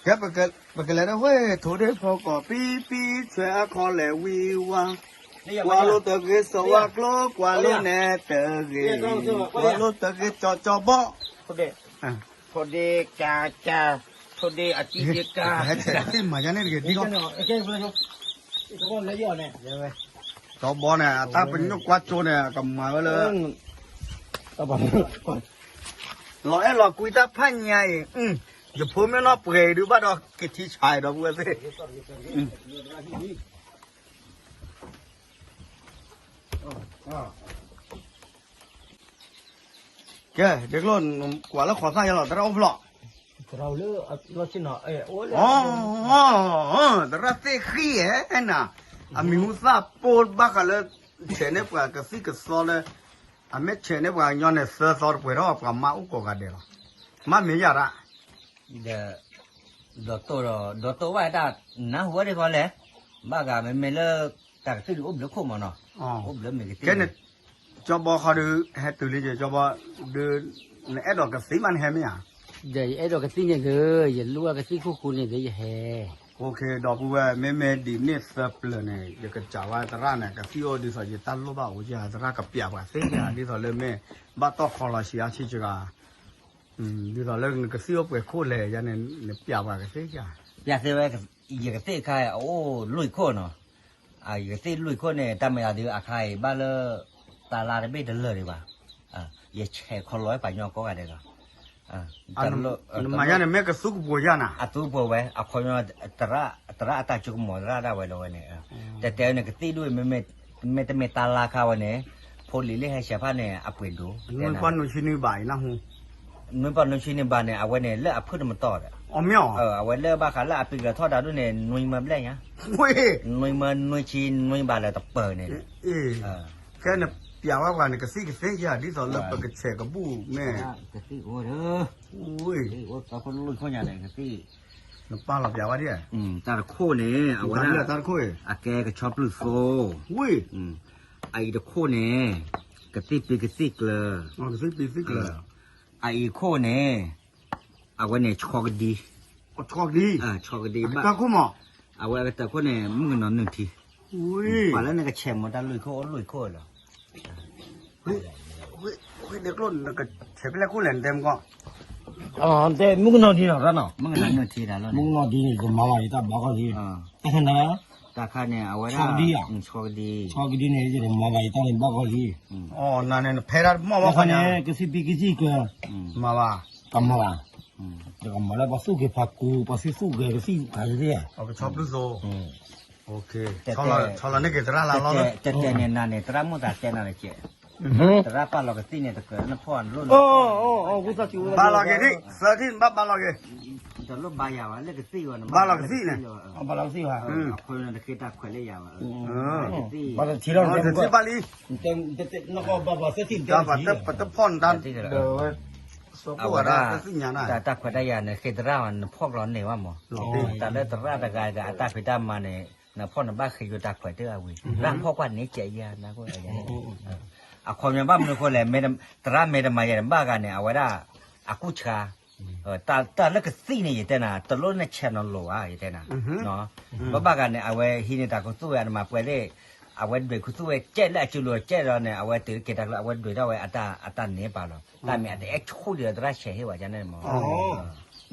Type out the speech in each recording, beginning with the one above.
ကဲ ပကလဲၤဒၣ်ဝဲ ထိၣ်ဒ့ဖိကီၢ်ပံပံ ဆွဲအခီၣ်လဲၣ်ဝံဝါ, ကွၢ်လိာ်တဂ့ၤ စီၤဝါကျိ ကွၢ်လိာ်နဲတဂ့ၤ, ကွၢ်လိာ်တဂ့ၤ ကၠီကၠီဘီ, ထိၣ်ဒ့ကၠီကၠီ, ထိၣ်ဒ့အတံကၠီ, မၤယါန့ၣ်တဂ့ၤ ဒ် ကၠီဘီန့ၣ် အတၢ်ပညိၣ်ကွၢ်ကၠိန့ၣ် ကမၤဝဲလၢ လီၤအဲၣ်လီၤကွံတၢ်ဖးညါအံၤ, ယဖိမ့ၢ်နီၢ်ပှဲၤအံၤဒုးဘၣ်ဒီးကထံဆးဒီးပုၢ်ဝဲၢ်သ့ၣ်, ကဲ ဒ့ကျိ ကွၢ်လၢဃီၤသၣ်ယါလီၤ သရၣ်အိၣ်ဖျိ, သရၣ်သ့ၣ်ဃံဧဲ နၤ, အမံၤဟူသၣ်ပိၢ်ဘၣ်ဃးလၢ ဆဲးန့ၢ်ပှၤကသံၣ်ကသီလၢ အမ့ၢ်ဆဲးန့ၢ်ပှၤကညီန့ၣ် သၢသီတပှဲၤထီၣ် ပှၤမါအိၣ်ကိးဂၤဒဲးလီၤ, မ့မ့ၢ်ယၤရၣ် ဒီး ဒီးတိၢ်ဒီး ဒီးတိၢ်ဘၣ်တၢ်နါဟူဝဲဒ်သိးလဲၣ်, ဘၣ်ဂၤမ့မ့ၢ်လၢ တၢ်ကသံၣ်ဒုးအိၣ်ဘျုးခိၣ်မးနီၤ, အိၣ်ဘျုးမ့ၢ်ကသံၣ်န့ၣ်, ကၠီဘီဃီဒုး ဟဲတုၤလံကၠီဘီ, ဒုး နအဲၣ်ဒိးကသံၣ်မးနဟဲမ့ၢ်ဧါ, ဒီးယအဲၣ်ဒိးကသံၣ်န့ၣ်ဒုး ယလူၢ်ဝဲကသံၣ်ခိၣ်ဃူန့ၣ်ဒုးယဟဲ, ဒီပုၢ်ဝဲၢ် မ့မ့ၢ်ဒ်န့ၣ်သၢပျၢၤန့ၣ် ယကစးဝဲသရၣ်န့ၣ် ကသံၣ်အိၣ်ဒ်သိးယတၢ်လိၣ်ဘၣ်အိၣ်ယၤ သရၣ်ကပျးပှၤသ့ၣ်ယၤ ဒ်သိးလၢမ့ၢ် ဘၣ်တီၢ်ခီလီၤဆံးအါဆံးစှၤ ဒ်သိးလၢနကသံၣ်အိၣ်ပှဲၤခိၣ်လဲၣ်ယၤန့ၣ် နပျးပှၤကသ့ၣ်ယၤ, ပျးသ့ဝဲ, ယကသံၣ်အခါအံၤ အအိၣ်လွံၢ်ခိၣ်နီၤ, ယကသံၣ်လွံၢ်ခိၣ်န့ၣ် တၢ်မၤယၤဒုးအခါအံၤ ဘၣ်လၢ တၢ်လါတဘ့ၣ်တလၢာ်ဒံးဘၣ်, ယဆဲးခီလီၤပှၤညီကိးဂၤဒဲးလီၤ, နမၤယၤန့ၣ် မ့ၢ်ကသူကပိၤယၤနၤ, အသူကပိၤဝဲ အခီပညီ သရၣ်အတၢ်ကၠိကမီၤ သရၣ်ဒၣ်ဝဲလီၤဝဲန့ၣ်, တဲတဲဝဲန့ၣ် ကသံၣ်ဒိၣ် မ့တမ့ၢ်တၢ်လါခါဝဲန့ၣ်, ဖိလံၤလၢဟဲဆဲးဖးန့ၣ် အပှ့ၤဒိၣ်, နွံပီၢ်နွံဆံနွံဘးအံၤနၢ်ဟူ, နွံပီၢ်နွံဆံနွံဘးန့ၣ် အဝဲန့ၣ် လၢအဖုၣ်တမတီၢ်ဒီး, အဝဲလၢဘၣ်ဃးလၢအပံၤကလၢၤထီၣ်ဒၣ်ဒိၣ်န့ၣ် နွံမၢဘျဲၣ်ညါ, နွံမၢနွံဆံနွံဘးလၢတပၢၤန့ၣ်, ကဲနပျးဝဲပှၤန့ၣ် ကသံၣ်ကသ့ယၤ ဒ်သိးလၢပကဆဲးကဘူၣ်မ့ၢ်, ကသံၣ်အိၣ်ဒီး, ကသံၣ်အိၣ်သီခိၣ်လိၣ်ခိၣ်ညါန့ၣ် ကသံၣ်, နပာ်လီၤပျးဝဲဒၣ်, တၢ်တခိၣ်န့ၣ် အဝဲဒၣ်, အကဲကဆီပျုၢ်သိ, အအံၤတခိၣ်န့ၣ်, ကသံၣ်ပံကသံၣ်ကျၢၤ, ကသံၣ်ပံကသံၣ်ကျၢၤ, အအံၤခိၣ်န့ၣ်, အဝဲန့ၣ် ဆီကဒံ, ဆီကဒံ, ဆီကဒံဘၣ်, အဝဲအကတၢၢ်ခိၣ်န့ၣ် မုၣ်ကနီၤနုၢ်ထံ, ပှၤလၢနကဆဲးမၤတၢ်လွံၢ်ခိၣ်အိၣ်လွံၢ်ခိၣ်လီၤ နကဆဲးဖဲလဲၣ်ခိၣ်လဲၣ် နတဲမကီၢ်, တဲမုၣ်ကနီၤဒံနီၤ မုၣ်ကနီၤနုၢ်ထံတၢ်လီၤ, မုၣ်ကနီၤဒံန့ၣ် ယကမၤဘၣ်ယတၢ်ဘါကီၢ်လံ, တၢ်ခါန့ၣ်, တၢ်ခါန့ၣ် အဝဲဒၣ်, ဆီကဒံ, ဆီကဒံန့ၣ် ယကမၤဘၣ်ယတၢ်န့ၣ်ဘါကီၢ်လံ, နဖဲဒၣ်တမီၢ်ဘၣ်ခါန့ၣ် ကသံၣ်ပံကသံၣ်ကျၢၤ, မၤဘၣ်, ကမၤဘၣ်, ယကမၤလၢပှၤသူၣ်က့ၤဖးကူ, ပှၤသံသူၣ်က့ၤကသံၣ်ဖးကသ့ၣ်, ဆီလီၤန့ၢ်က့ၤသရၣ်လၢလီၤ, တဲတဲန့ၣ်နၤန့ၣ် သရၣ်မိၢ်သးတဲနၤလၢကဲး, သရၣ်ပာ်လီၤကသံၣ်န့ၣ် တကြၢးလၢနဖီၣ်လိၣ်န့ၣ်, ဘၣ်လီၤက့ၤဒံး သၢထံၣ်ဘၣ်ဘၣ်လီၤက့ၤ, တလိၣ်ဘါယၤဘၣ်လၢကသံၣ်ဝဲန့ၣ်, ဘၣ်လီၤကသံၣ်န့ၣ်, အခိၣ်နတဃ့တၢ်ခွဲးလၢယၤဘၣ်, ဘၣ်လီၤထံလီၤ, ပတဖီၣ်နတၢ်, အဝဲဒၣ်, တၢ်ခွဲးတၢ်ယာ်န့ၣ် ဃ့သရၣ်နဖီၣ်ကျီၤန့ၢ်ဘၣ်မး, တၢ်လၢသရၣ်တဂၤဂၤအတၢ်ဖံးတၢ်မၤန့ၣ် နဖီၣ်နဘၣ်ဃ့ယိၤတၢ်ခွဲးတၢ်အဝံၤ, သရၣ်ဖီၣ်ကွၢ်န့ၣ်ကဲးယၤ, အခီပညီဘၣ်မနုၤအဃိလဲၣ်, သရၣ်မ့ၢ်တမၤယၤန့ၣ် ဘၣ်ဂၤန့ၣ် အဝဲဒၣ်, အကူၣ်ဆါ တၢ်လၢကသံၣ်န့ၣ် ယတဲနၤ တလိၣ်နဆဲးနီၤလိၤဘၣ် ယတဲနၤ, ဘၣ်ဘၣ်ဂၤန့ၣ် အဝဲဟံးန့ၢ်တၢ်ခူသူၣ်ဝဲ အနမၤပှဲၤသ့ၣ်, အဝဲဒွဲၣ်ခူသူၣ်ဝဲကဲးလၢအစုလိၤကဲးဒီးန့ၣ် အဝဲတုၤက့ၤတၢ်ကျိၤ အဝဲဒွဲၣ်ထီၣ်ဝဲအတၢ်န့ၣ်ပာ်လီၤ, တၢ်မ့ၢ်အတအဲၣ်ဆိၣ်ဒံးဒီးသရၣ်ဆဲးဟ့ၣ်ဝဲဒ်န့ၣ်မး,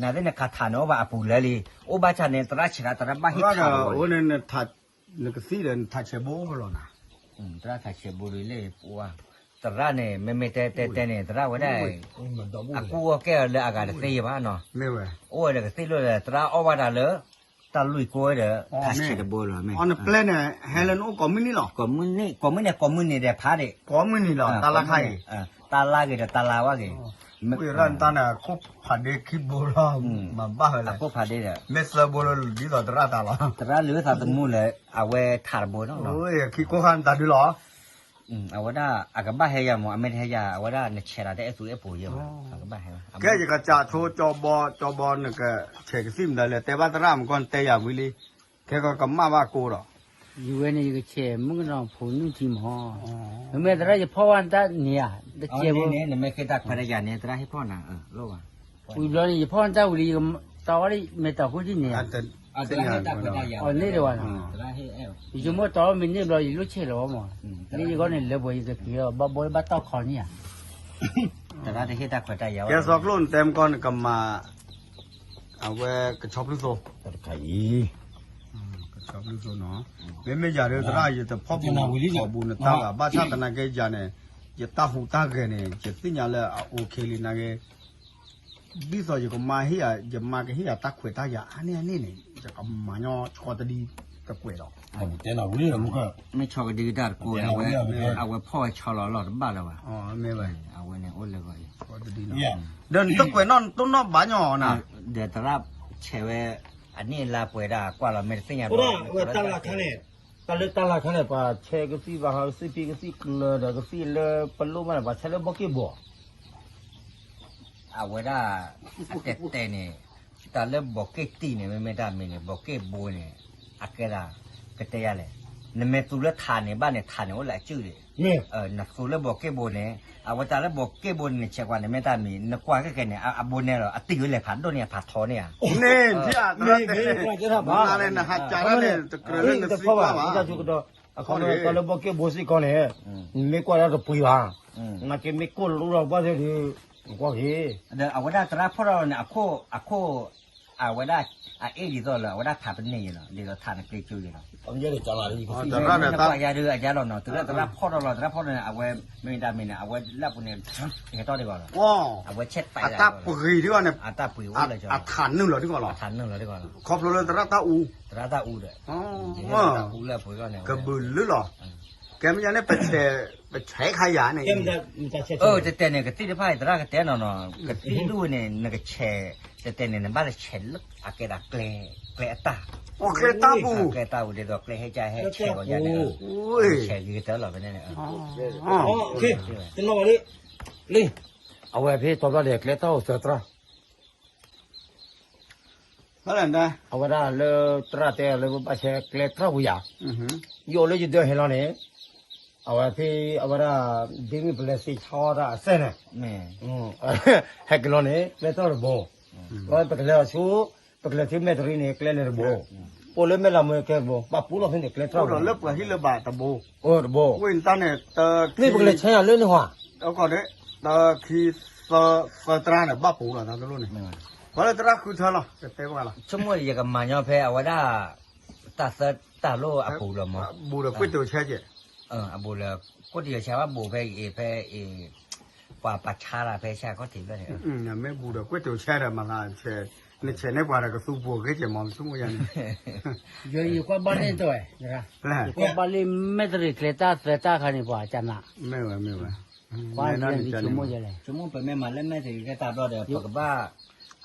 နသ့ၣ်နခးထးန့ၣ်အိၣ်ဘၣ်အပူၤလၢလံ, အိၣ်ဘၣ်ဆၣ်န့ၣ် သရၣ်ဆဲးဒီးသရၣ်ဘၣ်ဟ့ၣ်ထးလီၤ, နကသံၣ်ဒီးနထးဆဲးဘိအိၣ်ဖဲလဲၣ်နၤ, သရၣ်ထးဆဲးဘိဒ်လဲၣ်, သရၣ်န့ၣ် မ့မ့ၢ်တဲတဲတဲန့ၣ် သရၣ်ဝဲဒၣ်, အကူၣ်အီၣ်ကဲအီၤလၢအဂၤတသ့ဘၣ်နီၤ, အိၣ်ဝဲဒီးကသံၣ်လိၣ်ဒီး သရၣ်အီၣ်ဘၣ်တၢ်လၢ တၢ်လွံၢ်ကိၢ်ဒီး ထးဆဲးတဘိလီၤ, အီနပျဲန့ၣ် ဟဲလၢနအိၣ်ကိးမုၢ်နံၤလီၤ, ကိးမုၢ်နံၤ ကိးမုၢ်နံၤ ကိးမုၢ်နံၤဒီးဖးဒံး, ကိးမုၢ်နံၤလီၤ တၢ်လါခါအံၤ, တၢ်လါဂ့ၤဒီးတၢ်လါဝဲဂ့ၤ, ဝံရၣ်နတၢ်န့ၣ် အခိၣ်ဖးဒ့ခံဘိလီၤ, မၤဘၣ်ဝဲလၢ အခိၣ်ဖးဒ့ဒီး မ့ၢ်သၢဘိလၢဒ်သိးသရၣ်တၢ်လီၤ, သရၣ်လၢသးသမူလၢ အဝဲထးတဘိနီၤ, ခံကိၢ်ခါနတၢ်ဒုလီၤ အဝဲဒၣ် အကဘၣ်ဟဲယၤမး အမ့ၢ်တဟဲယၤ အဝဲဒၣ်နဆဲးဒီးတအဲၣ်သူအဲၣ်ပူၤယၤဘၣ်, အကဘၣ်ဟဲ, ကဲယကစးဆိကၠီဘီ, ကၠီဘီနကဆဲးကသံၣ်မတၤလဲၣ် တဲဘၣ်သရၣ်မကီၢ်နတဲယၤဝံၤလံ, ခဲကီကမၣ်ဘၣ်ကိဒီး, ယဝဲန့ၣ်ယကဆဲးမုၣ်ကနီၤဖိနုၢ်ထံမး, မ့မ့ၢ်သရၣ်ယဖီၣ်ဝဲတၢ်န့ၣ်ဧါ, တကဲးဘိန့ၣ် နမ့ၢ်ဃ့တၢ်ခွဲးတၢ်ယာ်န့ၣ် သရၣ်ဟ့ၣ်ဖီၣ်နၤ, လိၣ်ဘၣ် ဝံၤဘျီန့ၣ် ယဖီၣ်န့ၢ်တၢ်ဝံၤလံ ယတီဝဲဒၣ်မဲာ်တီၢ်ခိၣ်ထံၣ်န့ၣ်ဧါ, အန့ၢ်ဒံးဝဲနီၤ, ယဆိကမိၣ်တီမ့ၢ်န့ၢ်ဘျီ ယလိၣ်ဆဲးလီၤမး, လၢယဂီၢ်န့ၣ်လၢပှဲၤယကက့ၤအီၤ ဘၣ်ဘီဘၣ်တီၢ်ခီန့ၣ်ဧါ, တရၣ်တဟ့ၣ်တၢ်ခွဲးတၢ်ယာ်ဝဲ, ကဲစီၤကျိၣ်နတဲမကီၢ်နကမၤ အဝဲကဆီဖျူသိ, တခါအံၤ, ကဆီဖျူသိနီၤ, မ့မ့ၢ်ယၤဒ်သရၣ် ယတဖီၣ်ဘူးထီၣ်ဘူးနတၢ်ဘၣ်, ဘၣ်ဆၣ်သနာ်က့ယၤန့ၣ် ယတၢ်ဟူးတၢ်ဂဲၤန့ၣ် ယသ့ၣ်ညါလၢအအိၣ်ခ့လံနာ်က့, ဒ်သိးယကမၤဟ့ၣ်ယၤ ယမၤကဟ့ၣ်ယၤတၢ်ခွဲးတၢ်ယာ်အါန့ၢ်အန့ၣ်န့ၣ် ယကမၤညီဆီတဒံတကွဲးဒီး, တဲနၤဝံၤလီၤမုၢ်ခီ, မ့ၢ်ဆီကဒံကဒါတကိးန့ၣ် အဝဲဖီၣ်ဝဲဆီလီၤလီၤတဘၣ်လၢၤဘၣ်, မ့ၢ်ဝဲ, အဝဲန့ၣ်အိၣ်လၢဂီၤအံၤ, ဒီးနတကွဲးနီၣ်တိၢ်နီၣ်ဘၣ်ညီနၤ, ဒီးသရၣ်ဆဲးဝဲ အန့ၢ်လါပှဲၤဒၣ်ကွၢ်လီၤမ့ၢ်တသ့ၣ်ညါဘၣ်, တၢ်လၢတၢ်လၢခါန့ၣ်, တၢ်လၢတၢ်လၢခါန့ၣ် ပှၤဆဲးကသံၣ်ဘၣ်ဟးကသံၣ်ဖံကသံၣ်ကျၢၤဒီးကသံၣ်လၢပလိၣ်မးန့ၣ် ပှၤဆဲးလၢဘီက့ၢ်ဘိ အဝဲဒၣ် အတဲတဲန့ၣ်, တၢ်လၢဘီးက့ၢ်တံၢ်န့ၣ် မ့မ့ၢ်တၢ်မံၤန့ၣ် ဘီးက့ၢ်ဘိန့ၣ်, အကဲဒၣ်, ကတဲယၤလဲၣ်, နမ့ၢ်သူလၢထးန့ၣ် ဘၣ်န့ၣ် ထးန့ၣ်အိၣ်လၢအစုၣ်ဒံး, နသူလၢဘီးက့ၢ်ဘိန့ၣ်, အဝဲတၢ်လၢဘီးက့ၢ်ဘိန့ၣ် နဆဲးကွၢ်န့ၣ် မ့ၢ်တၢ်မံၤ နကွၢ်ခဲခဲန့ၣ် အဘိနဲလီၤ အတံၢ်ဝဲလဲၤဖးဒိၣ်န့ၣ် အဖးထီန့ၣ်ဧါ, န့ၣ်, နဟးကန့ၣ် တကြၢးလၢနသံကွၢ်ဘၣ် အခီပညီ တၢ်လၢဘီးက့ၢ်ဘိစ့ၢ်ကီးန့ၣ်, နမ့ၢ်ကွၢ်ဒၣ်တပှ့ၤဘၣ်, နာ်က့မ့ၢ်ကိၢ်လိဒီးဘၣ်သ့ၣ်ဒီး, ကွၢ်က့ၤ, ဒီးအဝဲဒၣ်သရၣ်ဖီၣ်ထီၣ်လီၤန့ၣ် အခိၣ်, အဝဲဒၣ်, အအ့ၣ်ဒ်သိးလၢ အဝဲဒၣ်ထးပန့ၢ်ယၤလီၤ ဒ်သိးထးနကျ့ကၠိယၤလီၤ, နကွၢ်ယၤဒုးအယါလီၤနီၤ တုၤလၢသရၣ်ဖီၣ်ထီၣ်လီၤ သရၣ်ဖီၣ်ထီၣ်န့ၣ် အဝဲ, မ့ၢ်တၢ်မံၤန့ၣ် အဝဲလၢအပူၤန့ၣ်, ဟဲထီၣ်ဒံးဘၣ်လီၤ, အဝဲဆဲးတၢ်, အတၢ်ပှ့ၤဒံးဘၣ်န့ၣ်, အတၢ်ပှ့ၤအိၣ်လၢကၠီ, အထးနုာ်လီၤဒံးဘၣ်လီၤ, အထးနုာ်လီၤဒံးဘၣ်လီၤ, ခီဖျိလၢသရၣ်တၢ်အူ, သရၣ်တၢ်အူဒီး, အူလၢအပူၤန့ၣ်, ကဘုးလၢလီၤ, ကဲမ့ၢ်ယၤန့ၣ် ပဆဲးခါယၤန့ၣ်, အၢ တတဲန့ၣ် ကသံၣ်တဖၣ်အံၤ သရၣ်ကတဲနီၤနီၤ, ကသံၣ်ဒိၣ်န့ၣ် နကဆဲး, တတဲန့ၣ် နဘၣ်လၢဆဲးလၢအကဲဒၣ်ကျဲ, ကျဲအတၢ်, ကျဲတၢ်ပူၤ, ကျဲတၢ်ပူၤ ဒ်သိးကျဲဟဲကၠါဟဲဆဲးဂီၤယၤန့ၣ်, ဆဲးဂ့ၤကတၢၢ်လီၤဖဲန့ၣ်န့ၣ်, တနီၤဘၣ်လံ, လံ, အဝဲဖဲတီဘျီဒီး ကျဲတၢ်အိၣ်သၢတြၢ် အဝဲဒၣ်လၢသရၣ်တဲလၢပဘၣ်ဆဲးကျဲတြၢ်ပူၤယၤ, ယအိၣ်လၢယဒၢးဟဲလီၤန့ၣ်, အဝဲဖဲအဝဲဒၣ် ဒ်မ့ၢ်ပလဲၤသ့ဆီဒၣ်အစဲန့ၣ်, ဟဲက့ၤလီၤန့ၣ် ကျဲတြၢ်တဘိ, ပကလဲၤအဆိ, ပကလဲၤဆူမဲာ်တရံးန့ၣ် ကျဲလဲၤတဘိ, အိၣ်လၢမဲာ်လးမ့ၢ်ကျဲတဘိ, ဘၣ်ပူၤလီၤဖဲန့ၣ် ကျဲတြၢ်လၢပှၤဟံၣ်လၢဘၣ်တဘိ, တဘိ, ဝဲန့ၣ်တၢ်န့ၣ်, မ့ၢ်ပကလဲၤဆဲးယၤလၢန့ၣ်ဟီ, တၢ်ခံ, သၢတြၢ်န့ၣ် ဘၣ်ပူၤလီၤတၢ်တလိၣ်န့ၣ်, ပှၤလၢသရၣ်ဃုထၢလီၤ, ကတဲပှၤလီၤ, ဆိကမိၣ်ယကမၤညီဖဲအဝဲဒၣ်, တၢ်သၢတၢ်လိၣ်အပူၤလီၤမး, ဘူးဒီးကွ့ၢ်တိၤဆဲးကဲး, အဘူးလၢ, ကွ့ၢ်တိၤဆဲးဘၣ်ဘူးဖဲအံၤဖဲအံၤ, ပှၤပာ်ဆါလၢဖဲဆၢကီၢ်ထံးဘျီန့ၣ်, မ့ၢ်ဘူးဒီးကွ့ၢ်တိၤဆဲးဒီးမၤသး, နဆဲးန့ၢ်ပှၤဒီးကသူပှိၤဂ့ၤကဲးမး ဆိကမိၣ်ယၤန့ၣ်, ယကွၢ်ဘၣ်န့ၣ်တဝဲ, ယကွၢ်ဘၣ်လၢမဲာ်တရံးကျဲတၢ်သၢတၢ်ခါန့ၣ် ပှၤကနး, မ့ၢ်ဝဲ, မ့ၢ်ဝဲ, ဆိကမိၣ်ယၤလဲၣ်, ဆိကမိၣ်ပမ့ၢ်မၤလၢမဲာ်တရံးကျဲတၢ်ဘျီဒီး ပကဘၣ်,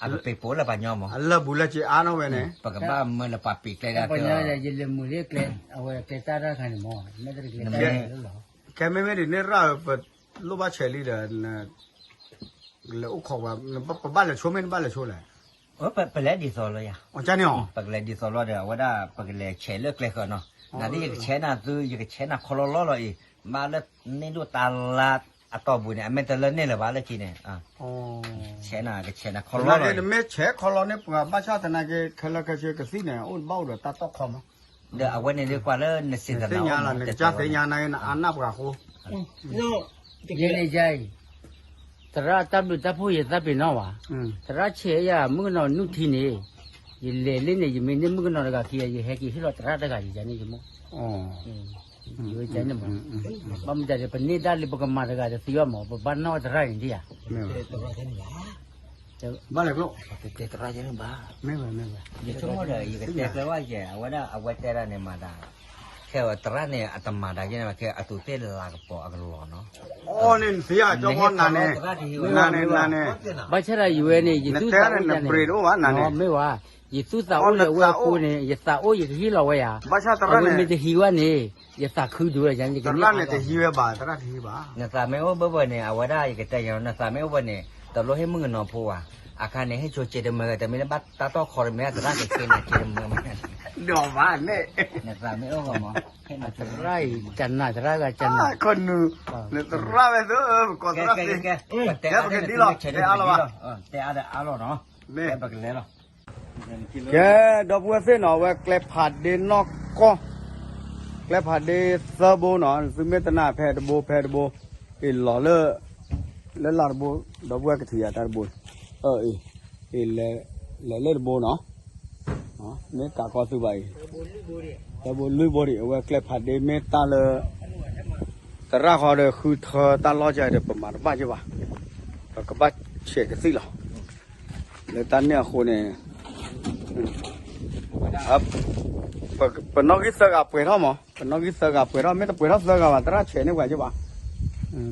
အကပ့ၤပိာ်လၢပှၤညီမး, အလၢာ်ဘူးလၢက့အါနီၣ်ဝဲန့ၣ်, ပကဘၣ်မၢလၢပှၤပ့ၤကျဲဒၣ်, ယလဲၤမုာ်လၢကျဲ, အဝဲကျဲတၢ်တၢ်ခါန့ၣ်မး, မဲာ်တရံးကျဲတၢ်လၢလီၤ, ကဲမ့မ့ၢ်ဒ်န့ၣ်ရၣ်ဧၢ ပလိၣ်ဘၣ်ဆဲးလံဒီး, လဲၤအိၣ်ခိးပှၤ, ပဘၣ်လဲၤဆိမ့ၢ်နဘၣ်လဲၤဆိလဲၣ်, ပလဲၤဒ်သိးလီၤယၤ, ပကလဲၤဒ်သိးလီၤဒီး အဝဲဒၣ်ပကလဲၤဆဲးလၢကျဲဃၢၤနီၤ, နၤဒ်ယကဆဲးနၤသု ယကဆဲးနၤခီလီလီလီၤအံၤ, ဘၣ်လၢန့ၣ်ဒိၣ်တၢ်လါအတီၢ်ပူၤန့ၣ် အမ့ၢ်တလၢန့ၣ်လၢၤဘၣ်လၢခံန့ၣ်, ဆဲးနၤကဆဲးနၤခီလီလီၤ, နမ့ၢ်ဆဲးခီလီန့ၣ် ပှၤဘၣ်ဆၣ်သနာ်က့ ခဲလၢာ်ခဲဆ့ကသံၣ်န့ၣ် အိၣ်ဘၣ်အိၣ်ဒီးတၢ်တီၢ်ခီမး, ဒီးအဝဲန့ၣ်ဒ်ကွၢ်လၢနစံးသနာ်အိၣ်မး နကစၢ်သ့ၣ်ညါနၤ နအါနၢ်ပှၤအဃိ ယဲန့ၣ်ယဲအံၤ, သရၣ်တၢ်ဘျုးတၢ်ဖှိၣ်ယသးပ့ၤနီၣ်ဘၣ်, သရၣ်ဆဲးယၤမုၣ်ကနီၤနုၢ်ထံန့ၣ်, ယလဲၤလၢန့ၣ် ယမ့ၢ်န့ၢ်မုၣ်ကနီၤတဂၤခံဂၤ ယဟဲက့ၤဟ့ၣ်လီၤသရၣ်တဂၤယၤန့ၣ်ယမိၢ်, ယဝဲန့ၣ်မး, ဘၣ်မတၤဒီး ပန့ၢ်ဒၣ်လၢပကမၤတဂၤတသ့ဘၣ်မး ပဘၣ်နီၣ်သရၣ်န့ၣ်ဒ်ဧါ ဘၣ်လဲၣ်ကျိၣ်, တဲသရၣ်ယဲန့ၣ်ဘၣ်, မ့ၢ်ဝဲမ့ၢ်ဝဲ, ယဆိကမိၣ်ဒီး ယကတဲကျဲဝဲယဲ အဝဲဒၣ်အဝဲတဲဒၣ်န့ၣ်မၤတၢ်, ခဲအသရၣ်န့ၣ် အတမၤတၢ်ယဲန့ၣ်ဘၣ် ခဲအသူးသ့ၣ်လၤကပီၤအကလီၤနီၤ, အီန့ၣ်နသ့ၣ်ညါကၠီကီနၤန့ၣ်, နၤန့ၣ်နၤန့ၣ်, ဘၣ်ဆၣ်ဒီးယဝဲန့ၣ် ယသူၣ်သးအိၣ်ယၤန့ၣ်, မ့ၢ်ဝဲ, ယသူၣ်သးအိၣ်လၢအဝဲအဃိန့ၣ် ယသးအိၣ်ယကဟ့ၣ်လီၤဝဲယၤ, ဘၣ်ဆၣ်သရၣ်န့ၣ် မ့ၢ်တဟံးဝဲန့ၣ် ယသးခုဒိၣ်လီၤယၤန့ၣ်, သရၣ်န့ၣ်တဟံးဝဲဘၣ် သရၣ်တဟံးဘၣ်, နသးမ့ၢ်အိၣ်ဘၣ်ဘၣ်န့ၣ် အဝဲဒၣ်ယကတဲယၤ နသးမ့ၢ်အိၣ်ဘၣ်န့ၣ် တလိၣ်ဟ့ၣ်မုၣ်ကနီၤဖိဘၣ်, အခါန့ၣ် ဟ့ၣ်ဆိစ့တမၢ တမ့ၢ်လၢဘၣ်တၢ်တီၢ်ခီတမ့ၢ် သရၣ်ကက့ၤန့ၣ် က့ၤတမၢမ့ၢ် ဒီးဘၣ်န့ၣ်, နသရၣ်အံၤ ကနၣ်သရၣ်ဂၤကနၣ်, ခီနူာ်, နသရၣ်ဝဲသ့ၣ်, ပကိးသရၣ်သ့, ကဲပကဒ်လီၤ, တဲအါလီၤဘၣ်, တဲအါဒီးအါလီၤနီၤ, ပကလဲၤလီၤ. ကဲ, ဒီပုၢ်ဝဲၢ်သ့ၣ်နီၤ, အဝဲကျဲဖးဒ့နီၢ်ကီၢ်, ကျဲဖးဒ့သၢဘိနီၤ, သုမ့ၢ်တနာ်ဖဲတဘိဖဲတဘိ, အ့ၣ်လီၤလၢ, လၢလၢ်တဘိ, ဒီပုၢ်ဝဲၢ်ကထံၣ်ယၤတၢ်တဘိ, အ့ၣ်, လဲၤလၢတဘိနီၤ, မ့ၢ်ကးကီသုဘၣ်အံၤ, တၢ်ဘိလွံၢ်ဘိဒံး, အဝဲကျဲဖးဒ့မ့ၢ်တၢ်လၢ သရၣ်ဃီဒီးဃုထၢတၢ်လီၢ်ကဒီး ပမၤတဘၣ်က့ဘၣ်, ပကဘၣ်ဆဲးကသံၣ်လီၤ. လၢတၢ်န့ၣ်အဃိန့ၣ်, ပနီၣ်ဂံၢ်သၢဂၤပှဲၤထီၣ်မး, ပနီၣ်ဂံၢ်သၢဂၤပှဲၤထီၣ်, မ့ၢ်တပှဲၤထီၣ်သၢဂၤဘၣ် သရၣ်ဆဲးန့ၢ်ပှၤက့ဘၣ်.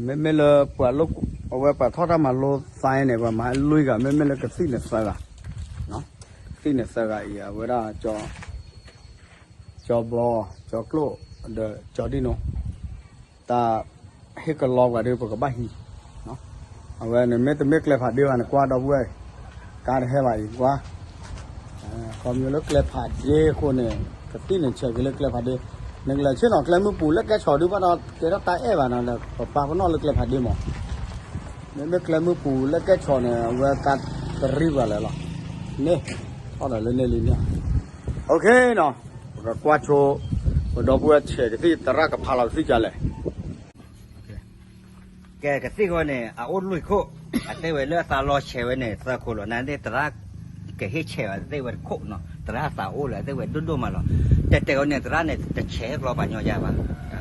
မ့မ့ၢ်လၢပှၤ, အဝဲပှၤထီၣ်တၢ်မၤလိသးန့ၣ် ပှၤမၤလွံၢ်ဂၤ, မ့မ့ၢ်လၢကသံၣ်န့ၣ်သၢဂၤ, ကသံၣ်န့ၣ်သၢဂၤအံၤ အဝဲဒၣ် ကၠီဘီ, ကၠီကျိၣ်, ဒီးကၠီဒံၣ်နိ, တၢ်ဟ့ၣ်ကလီပှၤဒီး ပကဘၣ်ဟံး, အဝဲန့ၣ်မ့တမ့ၢ်ကျဲဖးဒ့ဘၣ်န့ၣ် ကွၢ်ဒီပုၢ်ဝဲၢ်, ကါတဟဲဘၣ်အံၤကွၢ်, ခီဖျိလၢကျဲဖးဒ့အဃိန့ၣ် ကသံၣ်န့ၣ်ဆဲးက့ၤလၢကျဲဖးဒ့, နကလဲၤဆ့ၣ်နီၤကျဲမုၢ်ပူၤလၢကဲဆီၣ်ဒုးဘၣ်ဒီး ကဲထီၣ်တၢ်အဲၣ်ဘၣ်နီၤဒီး ပပာ်ပနီၣ်လၢကျဲဖးဒ့မး, မ့မ့ၢ်ကျဲမုၢ်ပူၤလၢကဲဆီၣ်န့ၣ် အဝဲကါတရံးပှၤလၢာ်လီၤ, န့ၣ်, ထီၣ်ဒီးလၢန့ၣ်လံန့ၣ်, အိၣ်ခ့နီၤ, ပကကွၢ်ဆိ, ပဒီပုၢ်ဝဲၢ်ဆဲးကသံၣ် သရၣ်ကဖးလီၤကသံၣ်ကလဲၣ် ကဲကသံၣ်ဃီန့ၣ် အအိၣ်လွံၢ်ခိၣ်, အတဲဝဲလၢအသးလီဆဲးဝဲန့ၣ် သၢခိၣ်လီၤ, နသ့ၣ်သရၣ်ကဟ့ၣ်ဆဲးဝဲသ့ၣ်ဝဲတခိၣ်နီၤ, သရၣ်အသးအိၣ်လၢအသ့ၣ်ဝဲဒိၣ်ဒိၣ်မးလီၤ, တဲတဲဝဲန့ၣ် သရၣ်န့ၣ် တဆဲးကျီပှၤညီယၤဘၣ်,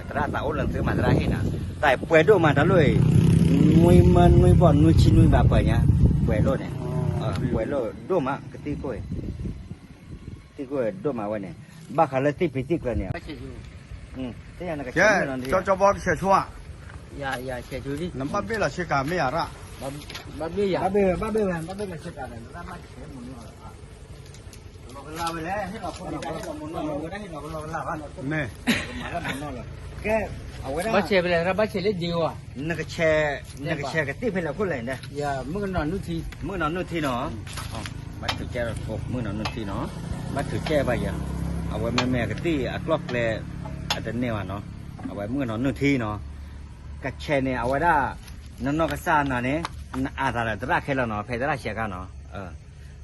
သရၣ်သးအိၣ်လၢသုမၤသရၣ်ဟ့ၣ်နၤ, တၢ်ပှဲၤဒိၣ်မးတၢ်လိၣ်အံၤ, နွံမၢနွံဘီၣ်နွံဆံနွံဘၣ်ပှဲၤညါ, ပှဲၤလိၣ်န့ၣ်, ပှဲၤလိၣ်ဒိၣ်မးကသံၣ်ခိၣ်အံၤ သံၣ်ခိၣ်ဒိၣ်မးဝဲန့ၣ်, ဘၣ်ဃးလၢသ့ၣ်ဖံးသ့ၣ်ကျၢၤန့ၣ်, ကဲ, ကၠီကၠီဘီကဆဲးဆိဧါ, နဘၣ်ဘ့ၣ်လီၤဆ့ကၤမ့ၢ်ယၤရၣ်, ဘၣ်ဘ့ၣ်ယၤ, ဘၣ်ဘ့ၣ်ဝဲ, ဘၣ်ဘ့ၣ်လီၤဆ့ကၤဒီး နဘၣ်ဆဲးမုၢ်နီၢ်လီၤ, လီၤကလၢ်ဝဲလဲၣ်, ဟ့ၣ်လီၤဖိန့ၣ် ဟ့ၣ်လီၤမုၢ်နီၢ်လီၤ, ဝဲဒၣ်ဟ့ၣ်လီၤကလီကလၢ်ဘၣ်, မ့ၢ်, ကဲ, အဝဲဒၣ်, ဘၣ်ဆဲးဖဲလဲၣ်, ဘၣ်ဆဲးလၢဒ့ဝဲ, နကဆဲး, နကဆဲးကသံၣ်ဖဲလဲၣ်ခိၣ်လဲၣ်, မုၣ်ကနီၤနုၢ်ထံ, မုၣ်ကနီၤနုၢ်ထံနီၤ ဘၣ်ထုးကဲမုၣ်ကနီၤနုၢ်ထံနီၤ, ဘၣ်ထုးကဲဘၣ်ယၤ, အဝဲမ့မ့ၢ်ကသံၣ်အကျီၢ်ကျဲ, အတန့ၢ်ဘၣ်နီၤ, အဝဲမုၣ်ကနီၤနုၢ်ထံနီၤ, ကဆဲးန့ၣ် အဝဲဒၣ်, နနီၢ်ကစၢ်နၤန့ၣ်, နအးသးဒီးသရၣ်ခဲလၢာ်နီၤ, ဖဲသရၣ်ဆဲးခါနီၤ,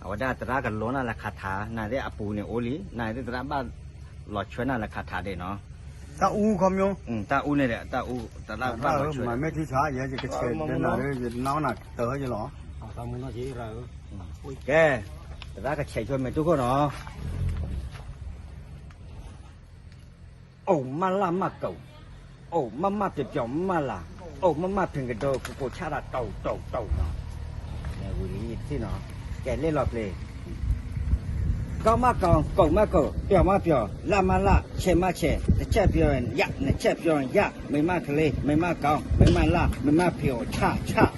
အဝဲဒၣ်သရၣ်ကလိနၤလၢခးထး, နသ့ၣ်အပူၤန့ၣ်အိၣ်လံ, နသ့ၣ်သရၣ်ဘၣ်လီၤဆွဲနၤလၢခးထးဒ့ၣ်နီၤ, တၢ်အူခီမီ, တၢ်အူန့ၣ်ဒီး, တၢ်အူ, တၢ်လၢဘၣ်လီၤဆွဲ, မ့ၢ်ထံဆါ, ယဲယကဆဲးဒ်နၤဒီး ယနၢ်နၤတၢ်ယလီၤ, ကဲ, သရၣ်ကဆဲးဆိမ့ၢ်တူၢ်ခိၣ်နီၤ, အိၣ်မးလၢ်မးကိး, အိၣ်မးမးပျီၤပျီၤမးလၢ်, အိၣ်မးမးဖံးကဒိ ကကိးဆၣ်တၢ်တိၢ်တိၢ်တိၢ်နီၤ, ဝံၤလံသ့ၣ်နီၤ, ကဲလ့ၣ်လီၤပျ့ၤ, ကီမးကီ, ကိးမးကိး, ပျီၤမးပျီၤ, လၢ်မးလၢ်, ဆဲးမးဆဲး, နဆဲးပျီၤယၣ်, နဆဲးပျီၤယၣ်, မ့ၢ်မးကလ့, မ့ၢ်မးကီ, မ့ၢ်မးလၢ်, မ့ၢ်မးဖံးအိၣ်ဆၣ်ဆၣ်